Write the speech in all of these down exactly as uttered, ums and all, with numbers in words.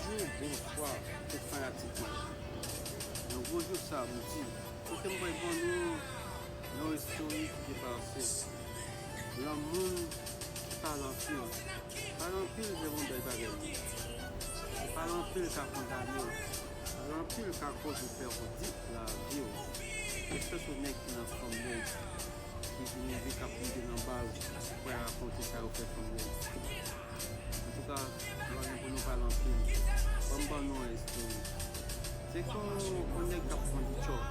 Bonjou, bonswa, tout fanatik mwen. Nan gwo jou samdi, kote m pral ban nou yon istòri ki te pase nan moun ki pale anpil. Pale anpil se yon bèl bagay. Pale anpil ka kondane w. Pale anpil ka koz ou pèdi lavi w. Espès ou nèg ki nan fanm nèg ki vin di k ap moute nan baz pou rakonte sa yo fè fanm nèg. Antouka, nou pa gen pou nou pale anpil. Ban m ban nou yon istòri. Se kon yon nèg k ap pran di chòk.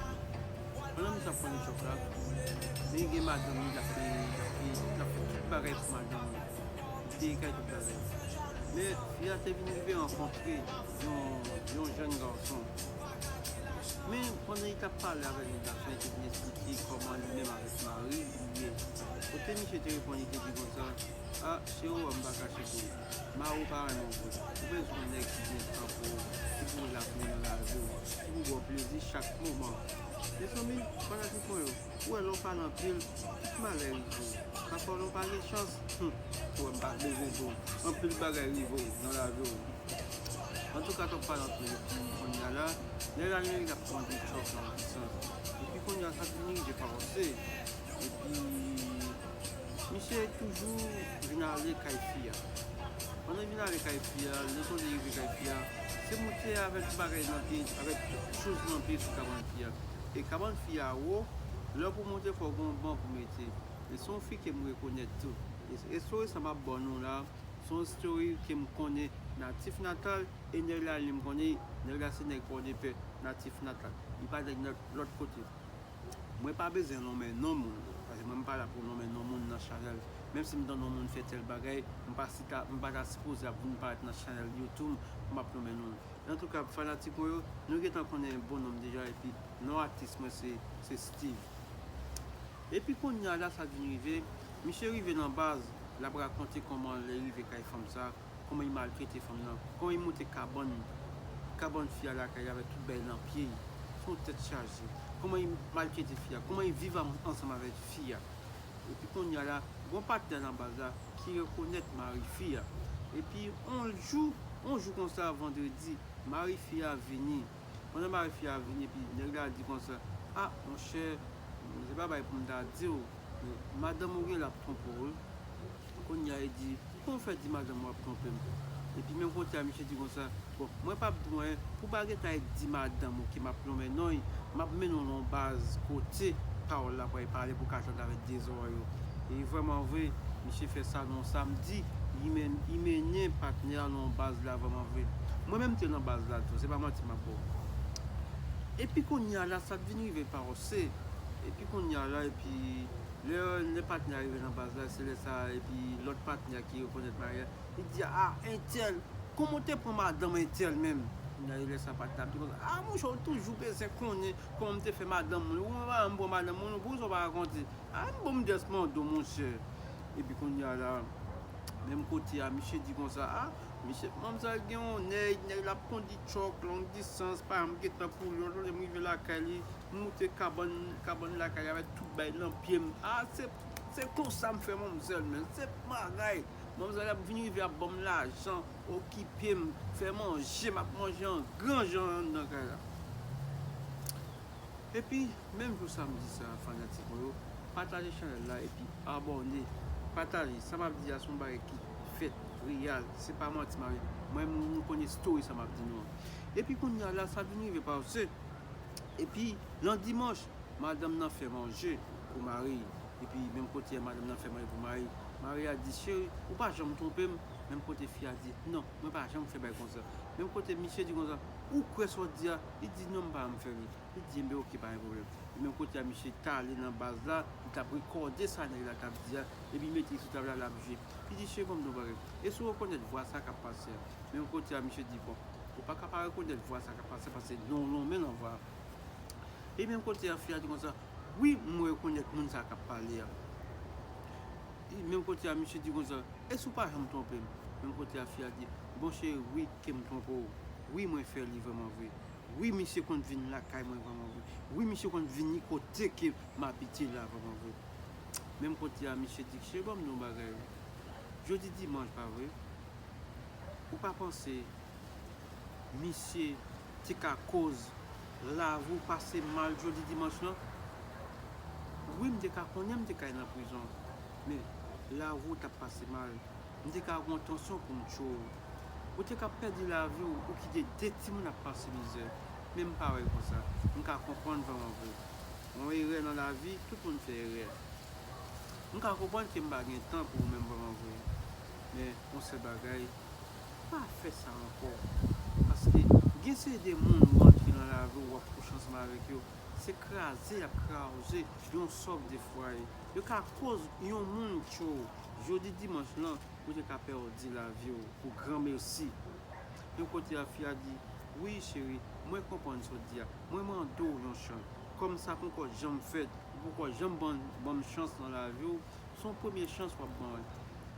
Pandan misye ap pran di chòk la, li gen madanm li, l ap fè, l ap fè, l ap fè tout bagay pou madanm li. Li te kay tout bagay. Men, fi a te vin rive rankontre yon, yon jèn gason. Men, pandan li t ap pale avèk nèg gason, li te vin eksplike kòman li menm avèk mari li ye. Kote misye te reponn, li te di konsa, a, cheri, m pa kache pou ou. Mari w pa renmen w vre. Ou bezwen yon nèg ki gen tan pou ou, ki pou rele ak ou nan lavi w, ki pou ba w plezi chak moman. Mezanmi, fanatik mwen yo, ou wè lè w pale anpil, tout malè rive w. Pafwa lè w pa gen chans, hmm, ou wè m pa bezwen di w. Anpil bagay rive w nan lavi w. Antouka, t ap pale anpil epi kounye a la, lè l ale, l ap pran de chòk nan lisans. Epi kounye a, sa vin rive pa w se. Epi, misye toujou vin ale kay fi a. Pandan l vin ale kay fi a, lè kote l rive kay fi a, se moute avèk bagay nan pye, avèk choz nan pye sou kabann fi a. E kabann fi a wo, lè w pou moute, fò w gen yon ban pou mete. E se yon fi ke m rekonèt tou. E, e istòri sa m ap ba nou la, se yon istòri ke m konnen natif natal, e nèg la li m konnen, nèg la se nèg Pòdepè, natif natal. Li pa nèg lòt, lòt kote. Mwen pa bezwen nonmen non moun, paske mwen m pa la pou nonmen non moun nan chanèl. Menm si m tande yon moun fè tèl bagay, m pa si ta, m pa ta sipoze ap vin parèt nan chanèl YouTube, m ap nonmen non. Antouka, fanatik mwen yo, nou gentan konnen bon nonm deja, epi non atis mwen se, se Steve. Epi kounye a la, sa vin rive, misye rive nan baz, l ap rakonte kòman lè l rive kay fanm sa, kòman li maltrete fanm nan, kòman li moute kabann, kabann fi a lakay li avèk tout bagay nan pye l, se yon tèt chaje, kòman li maltrete fi a, kòman li viv an-, ansanm avèk fi a. Epi kounye a la, gon patnè nan baz la ki rekonèt mari fi a. Epi on jou, on jou konsa, vandredi, mari fi a vini. Pandan mari fi a vini, epi nèg la di konsa, a, monchè, se pa bagay pou m ta di w, men madanm ou gen lè ap twonpe w wi. Kounye a, li di, kòman w fè di madanm ou ap twonpe m? Epi menm kote a, misye di konsa, bon, mwen p ap di w anyen, pou w pa gentan al di madanm ou ke m ap nonmen non l, m ap mennen w nan yon baz kote pawòl la pral pale pou w ka tande avèk de zòrèy ou. E vrèman vre, misye fè sa nan yon samdi, li men-, li mennen patnè a nan yon baz la vrèman vre. Mwen menm m te nan baz la tou, se pa manti m ap ba w. Epi kounye a la, sa t vin rive pa w se, epi kounye a la, epi lè, lè patnè a rive nan baz la, se lè sa, epi lòt patnè a ki rekonèt mari a, li di, a, entèl, kòman w te pran madanm entèl menm? Kounye a, lè sa patnè a ap di konsa, a, monchè, ou toujou bezwen konnen kòman m te fè madanm moun. Ou pa wè m pran madanm moun, poukisa w pa rakonte? A, m bon, m just mande w, monchè. Epi kounye a la, menm kote a, misye di konsa, a, misye, manmzèl gen yon nèg, nèg la ap kondi truck long distance, pa janm gen tan pou li, yon jounen m rive lakay li, m moute kabann, kabann lakay li avèk tout bagay nan pye m. A, se, se konsa m fè manmzèl, men se bagay. Manmzèl ap vin rive ap ban m lajan, okipe m, fè manje, m ap manje an gran jan anndan kay la. Epi, menm jou samdi sa, fanatik mwen yo, pataje chanèl la epi abòne. Pataje. Sa m ap di a se yon bagay ki fèt, reyèl. Se pa manti, mari. Mwen, m, m konnen story sa m ap di nou an. Epi kounye a la, sa vin rive pa w se. Epi, lan dimanch, madanm nan fè manje pou mari. Epi, menm kote a, madanm nan fè manje pou mari. Mari a di, cheri, ou pa janm twonpe m. Menm kote fi a di, non, mwen pa janm fè bagay konsa. Menm kote misye di konsa, ou kwè sa w di a? Li di, non, m pa janm fè li. Li di, enben, oke, pa gen pwoblèm. Menm kote a, misye t ale nan baz la, li t ap rekòde sa nèg la t ap di a, epi mete li sou tab la, l ap jwe. Li di, cheri, ban m di w yon bagay. E si w rekonèt vwa sa k ap pase a? Menm kote a, misye di, bon, ou pa ka pa rekonèt vwa sa k ap pase, paske non w lonmen nan vwa a. E menm kote a, fi a di konsa, wi, m rekonèt moun sa k ap pale a. E menm kote a, misye di konsa, èske w pa janm twonpe m? Menm kote a, fi a di, bon, cheri, wi, ke m twonpe w. Wi, mwen fè li vrèman vre. Wi, misye konn vin lakay mwen vrèman vre. Wi, misye konn vini kote ke m abite la vrèman vre. Menm kote a, misye di, cheri, ban m di w yon bagay. Jodi dimanch, pa vre? Ou pa panse Misye te ka koz lavi w pase mal jodi dimanch lan. Wi, m te ka konnen m te ka al nan prizon, men lavi w t ap pase mal. M te ka gen yon tansyon pou m tchwe w. Ou te ka pèdi lavi w, ou kite de timoun ap pase mizè. Men m pa wè l konsa. M ka konprann vrèman vre. Yon erè nan lavi, tout moun fè erè. M ka konprann ke m pa gen tan pou ou menm vrèman vre. Men, yon sèl bagay, pa fè sa ankò. Paske gen seri de moun ou rantre nan lavi w, w ap kouche ansanm avèk yo. Se kraze y ap kraze yon sòk de fwaye. Yo ka koz yon moun tchwe w. Jodi dimanch lan, ou te ka pèdi lavi w pou granmesi. Yon kote a, fi a di, wi, cheri, mwen konprann sa w di a. Mwen mande w yon chans. Kòm sa poko janm fèt, ou poko janm ban, ban m chans nan lavi w, se yon premye chans w ap ban mwen.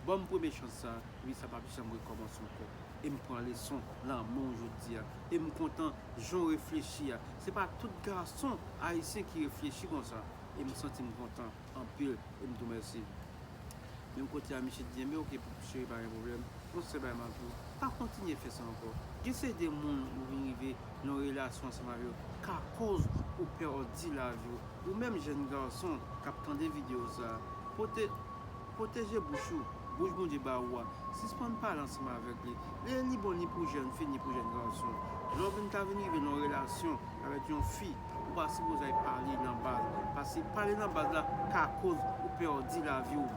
Ban m premye chans sa, wi, sa p ap janm rekòmanse ankò. E m pran leson lanmou w jodi a. E m kontan jan w reflechi a. Se pa tout gason ayisyen ki reflechi konsa. E m santi m kontan anpil. E m di w mèsi. Menm kote a, misye di, enben, oke, cheri, pa gen pwoblèm. Yon sèl bagay m ap di w, pa kontinye fè sa ankò. Gen seri de moun ou vin rive nan yon relasyon ansanm avè yo ka koz ou pèdi lavi w. Ou menm jèn gason k ap tande videyo sa a, pwote-, pwoteje bouch ou, bouch Bondye ba ou a. Sispann pale ansanm avèk li. Li, li bon ni pou jèn fi, ni pou jèn gason. Lè w vin ta vin rive nan yon relasyon avèk yon fi, ou pa sipoze al pale nan baz. Paske pale nan baz la ka koz ou pèdi lavi w.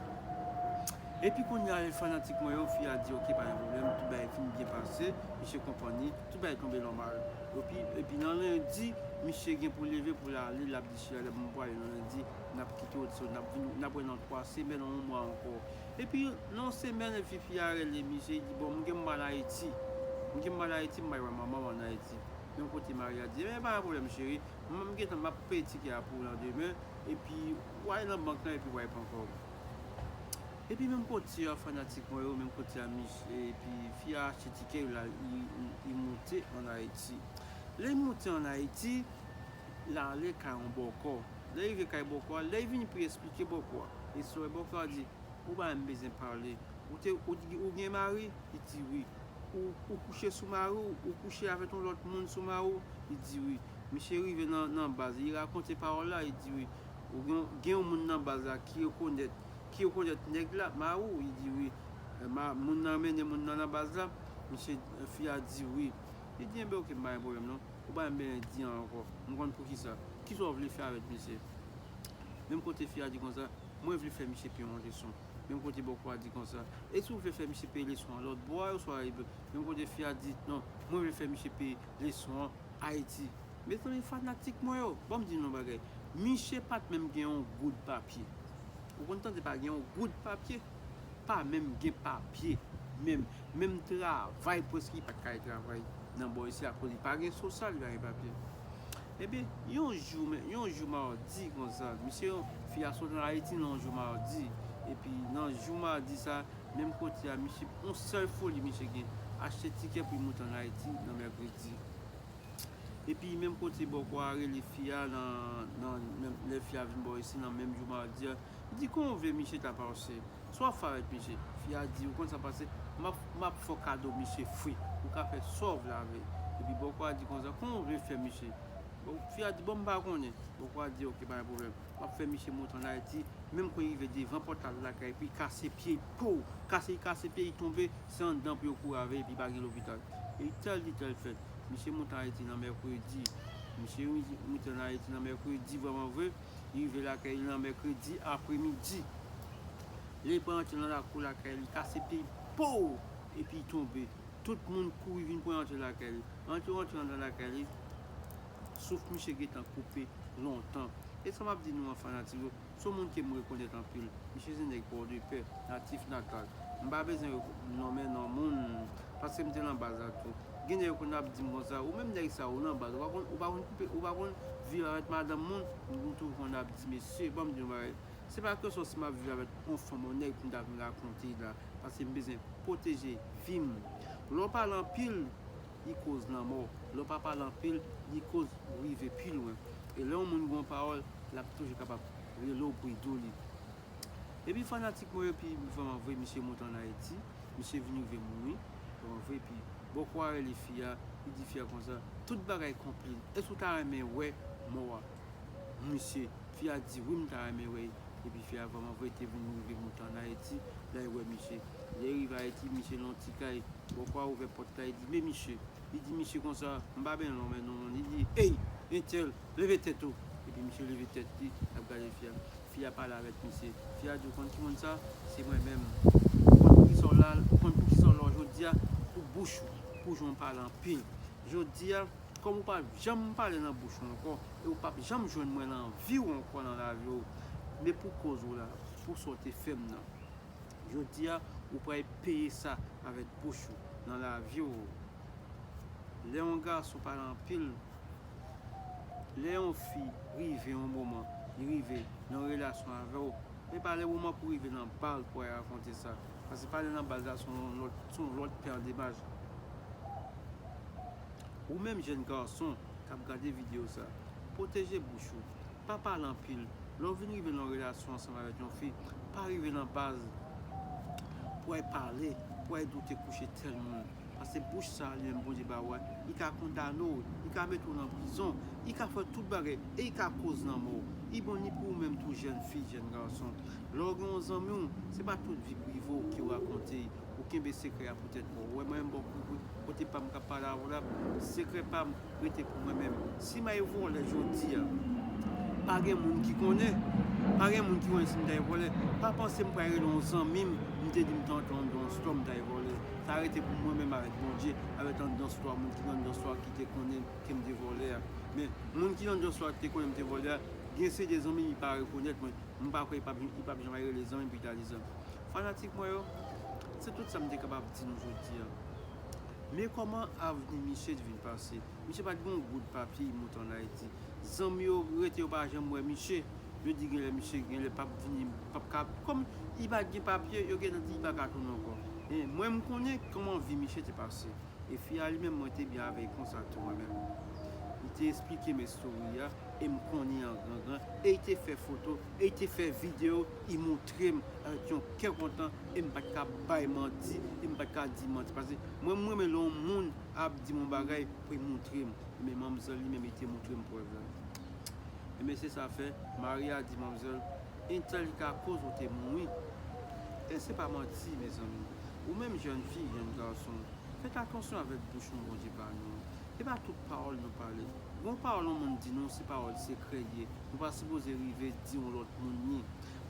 Epi kounye a, fanatik mwen yo, fi a di, oke, pa gen pwoblèm, tout bagay fin byen pase, misye konprann li, tout bagay tonbe nòmal. Epi, epi nan lendi, misye gen pou leve pou l ale, l ap di, cheri, lè m pou ale nan lendi, n ap kite w, so, n ap vin, n ap wè nan twa semèn, yon mwa ankò. Epi, nan yon semèn, epi fi a rele misye, li di, bon, m gen m al Ayiti. M gen m al Ayiti, m al wè manman m ann Ayiti. Menm kote mari a di, enben, pa gen pwoblèm, cheri, m, m gentan, m ap peye tikè a pou w landemen, epi w al nan bank lan, epi w al pran kòb. Epi menm kote a, fanatik mwen yo, menm kote a, misye, epi fi a achte tikè, li, li, li moute ann Ayiti. Lè li moute ann Ayiti, l ale kay yon bòkò. Lè li rive kay bòkò a, lè li vini pou li eksplike bòkò a, e sa w wè bòkò a di, ou pa menm bezwen pale. Ou te, ou, ou gen mari? Li di wi. Ou, ou kouche sou mari w? Ou kouche avèk yon lòt moun sou mari w? Li di wi. Misye rive nan, nan baz, li rakonte pawòl la, li di wi. Ou gen, gen yon moun nan baz la ki rekonèt, ki rekonèt nèg la, mari w? Li di wi. E, ma-, moun nan mennen moun nan nan baz la? Misye, fi a di wi. Li di, enben, oke, m pa gen pwoblèm non. Ou pa menm bezwen di anyen ankò. M konn poukisa. Kisa w vle fè avèk misye? Menm kote fi a di konsa, mwen vle fè misye peye yon leson. Menm kote bòkò a di konsa, e si w vle fè misye peye leson an lòt bò a, oswa menm kote fi a di, non, mwen vle fè misye peye leson an Ayiti. Mezanmi, fanatik mwen yo, ban m di nou yon bagay. Misye pa t menm gen yon goud papye. Ou konn tande pa gen yon goud papye? Pa menm gen papye. Menm, menm travay prèske li pa t ka al travay nan bò isi akoz li pa gen sosyal, li pa gen papye. Ebyen, yon jou, men, yon jou madi konsa, misye, fi a sot ann Ayiti nan yon jou madi. Epi nan jou madi sa, menm kote a, misye, yon sèl foli misye gen, achte tikè pou li moute ann Ayiti nan mèkredi. Epi menm kote bòkò a rele fi a nan, nan, nan, lè fi a vin bò isi nan menm jou madi a, li di, kòman w vle misye ta pase? Sa w ap fè avèk misye? Fi a di, ou konn sa pase, m ap, m ap fè w kado misye fwi. Ou ka fè sa w vle avè l. Epi bòkò a di konsa, kòman w vle fè misye? Bon, fi a di, bon, m pa konnen. Bòkò a di, oke, pa gen pwoblèm. M ap fè misye moute ann Ayiti, menm kan li rive devan pòtal lakay, epi kase pye, pow! Kase, li kase pye, li tonbe, se anndan pou yo kouri avè l, epi pa gen lopital. E tèl di tèl fèt. Misye moute ann Ayiti nan mèkredi. Misye moute ann Ayiti nan mèkredi, vrèman vre. Li rive lakay li nan mèkredi apremidi. Lè li pral antre nan lakou lakay li, kase pye, pow! Epi li tonbe. Tout moun kouri vin pou yo antre lakay li. Antre yo antre anndan lakay li, souf misye gentan koupe lontan. E sa m ap di nou an, fanatik yo, se yon moun ke m rekonèt anpil. Misye se nèg Pòdepè, natif natal. M pa bezwen reko-, nonmen non moun, paske m te nan baz la tou. Gen nèg yo konn ap di m konsa, ou menm nèg sa, ou nan baz, ou pa konn, ou pa konn koupe, ou pa konn viv avèk madanm moun, m toujou konn ap di, mesye, ban m di yon bagay. Se pa kesyon si m ap viv avèk yon fanm, yon nèg pou m ta vin rakonte la, paske m bezwen pwoteje vi m. Lè w pale anpil, li koz lanmò. Lè w pa pale anpil, li koz ou rive pi lwen. E lè yon moun gen yon pawòl, l ap toujou kapab rele w pou l di w li. Epi fanatik mwen yo, epi vrèman vre, misye moute ann Ayiti, misye vin rive mouri. Vre, epi bòkò a rele fi a, li di fi a konsa, tout bagay konpli. Èske w ta renmen wè mò a? Misye, fi a di, wi, m ta renmen wè l. Epi fi a vrèman vre te vin rive moute ann Ayiti, l al wè misye. Lè l rive Ayiti, misye nan yon ti kay, bòkò a ouvè pòt la, li di, men misye. Li di misye konsa, m pa byen lonmen non, li di, ey, entèl, leve tèt ou. Epi misye leve tèt li, l ap gade fi a. Fi a pale avèk misye. Fi a di, ou konn ki moun sa? Se mwen menm. Ou konn poukisa w la, ou konn poukisa w la jodi a? Pou bouch ou, pou jan w pale anpil. Jodi a, kòm ou p ap janm pale nan bouch ou ankò, e ou p ap janm jwenn mwen nan vi w ankò nan lavi w, men pou koz ou la, pou sa w te fè m nan. Jodi a, ou pral peye sa avèk bouch ou nan lavi w. Lè yon gason pale anpil, lè yon fi rive yon moman, li rive nan yon relasyon avè w, men pa le moman pou rive nan baz pou al rakonte sa. Paske pale nan baz la se yon lòt, se yon lòt pè de maj. Ou menm jèn gason k ap gade videyo sa, pwoteje bouch ou. Pa pale anpil. Lè w vin rive nan yon relasyon ansanm avèk yon fi, pa rive nan baz pou al pale, pou al di w te kouche tèl moun. Paske bouch sa a li menm Bondye ba w a, li ka kondane w, li ka mete w nan prizon, li ka fè tout bagay, e li ka koz lanmò w. Li bon ni pou ou menm tou jèn fi, jèn gason. Lè w gen yon zanmi w, se pa tout vi prive w ke w rakonte, ou kenbe sekrè a pou tèt pa w. Ou wè mwen menm bò kote pa m k ap pale avè w la, sekrè pa m rete pou mwen menm. Si m al vòlè jodi a, pa gen moun ki konnen, pa gen moun ki konnen si m t al vòlè. Pa panse m pral rele yon zanmi m, m te di m te antre anndan yon stò, m t al vòlè. Sa rete pou mwen menm avèk Bondye, avèk anndan stò a, moun ki nan anndan stò a ki te konnen ke m te vòlè a. Men, moun ki nan anndan stò a ki te konnen m te vòlè a, gen se de zanmi m, li pa rekonèt mwen. M pa kwè li p ap, li p ap janm al rele zanmi pou li ta di sa. Fanatik mwen yo, se tout sa m te kapab di nou jodi a. Men kòman avni misye te vin pase. Misye pa t gen yon goud papye, li moute ann Ayiti. Zanmi yo rete, yo pa janm wè misye. Yo di genlè misye genlè p ap vini, p ap ka, kòm li pa t gen papye, yo gentan di li pa ka tounen ankò. E mwen, m konnen kòman vi misye te pase. E fi a li menm, mwen te byen avè l konsa tou mwen menm. Li te esplike m istori a, e m konnen an gran gran, e li te fè foto, e li te fè videyo, li moutre m avèk yon kè kontan, e m pa t ka bay manti, e m pa t ka di manti. Paske mwen, m renmen lè yon moun ap di m yon bagay pou l moutre m. Men manmzèl li menm, li te moutre m prèv la. Ebyen, se sa fè, mari a di manmzèl, entèl li ka koz ou te mouri. E se pa manti, mezanmi. Ou menm jèn fi, jèn gason, fèt atansyon avèk bouch nou Bondye ba nou an. Se pa tout pawòl nou pale. Gon pawòl yon moun di nou, se pawòl sekrè l ye. Nou pa sipoze rive di yon lòt moun li.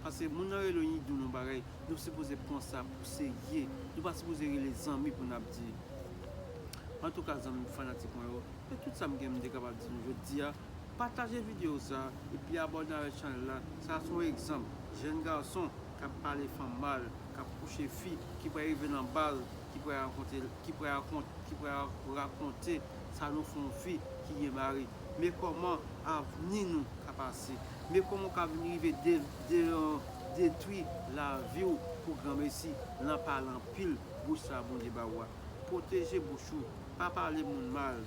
Paske moun nan rele w, li di w yon bagay, nou sipoze pran sa pou serye. Nou pa sipoze rele zanmi pou n ap di. Antouka, zanmi fanatik mwen yo, se tout sa m gen m te kapab di nou jodi a. Pataje videyo sa, epi abòne avèk chanèl la. Sa se yon egzanp. Jèn gason k ap pale fanm mal, k ap kouche fi, ki pral rive nan baz, ki pral rakonte, ki pral rakon-, ki pral rakonte sa nou fè yon fi ki gen mari. Men kòman avni nou ka pase. Men kòman w ka vin rive de, de, detwi lavi w pou granmesi, nan pale anpil bouch sa Bondye ba w a. Pwoteje bouch ou, pa pale moun mal.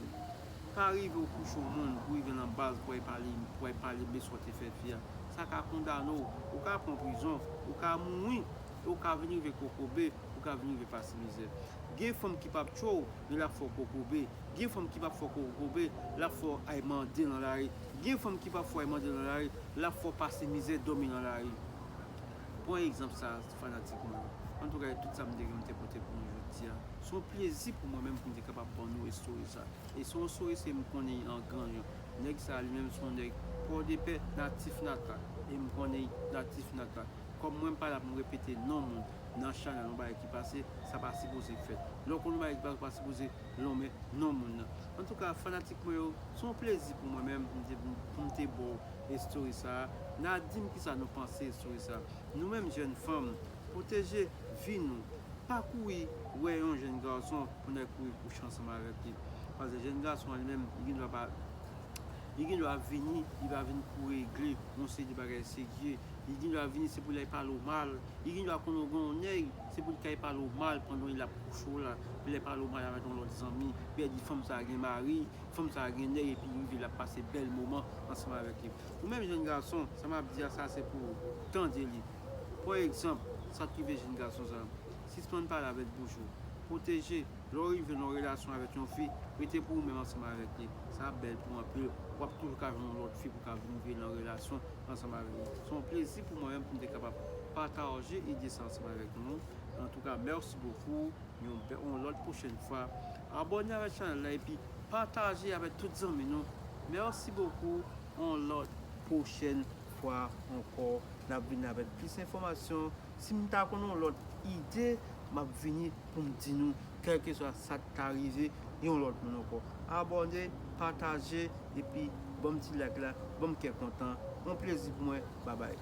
Pa rive w kouche yon moun pou rive nan baz pou al pale, pou al pale men sa w te fè fi a. Sa ka kondane w, ou ka pran prizon, ou ka mouri, e ou ka vin rive kokobe, ou ka vin rive pase mizè. Gen fanm ki p ap tchwe w, men l ap fè w kokobe. Gen fanm ki p ap fè w kokobe, l ap fè w al mande nan lari. Gen fanm ki p ap fè w al mande nan lari, l ap fè w pase mizè dòmi nan lari. Pran egzanp sa, fanatik mwen. Antouka, e tout sa m te gen m te pote pou nou jodi a. Se yon plezi pou mwen menm pou m te kapab ban nou istori sa. E se yon istori se m konnen an gran jan. Nèg sa li menm se yon nèg Pòdepè, natif natal. E m konnen natif natal. Kòm mwen m pa la pou m repete non moun nan chanèl yon bagay ki pase, sa pa sipoze fèt. Lè w konn yon bagay ki pase, ou pa sipoze lonmen non moun nan. Antouka, fanatik mwen yo, se yon plezi pou mwen menm pou m te, pou m te ba w istori sa a. N a di m kisa nou panse istori sa a. Nou menm jèn fanm, pwoteje vi nou. Pa kouri wè yon jèn gason pou n al kouri kouche ansanm avèk li. Paske jèn gason an li menm, li gen dwa pa, li gen dwa vini, li pa vin pou regle yon seri de bagay serye. Li gen dwa vini, se pou l al pale w mal. Li gen dwa konnen w gen yon nèg, se pou l k al pale w mal pandan l ap kouche w la. Pou l al pale w mal avèk yon lòt zanmi. Pou l di fanm sa a gen mari, fanm sa a gen nèg, epi li rive l ap pase bèl moman ansanm avèk li. Ou menm jèn gason, sa m ap di a, sa se pou ou. Tande li. Pran egzanp, sa k rive jèn gason sa a. Sispann pale avèk bouch ou. pwoteje. Lè w rive nan relasyon avèk yon fi, rete pou ou menm ansanm avèk li. Sa ap bèl pou anpil. W ap toujou ka jwenn yon lòt fi pou ka vin viv nan relasyon ansanm avèk li. Se yon plezi pou mwen menm pou m te kapab pataje ide sa ansanm avèk nou. Antouka, mèsi bokou. Yon, yon lòt pwochèn fwa, abòne avèk chanèl la epi pataje avèk tout zanmi nou. Mèsi bokou. Yon lòt pwochèn fwa ankò, n ap vin avèk plis enfòmasyon. Si m ta konn yon lòt ide, m ap vini pou m di nou, kèlkeswa sa k ta rive, yon lòt moun ankò. Abòne, pataje, epi ban m ti like la, ban m kè kontan. Yon plezi pou mwen. Babay.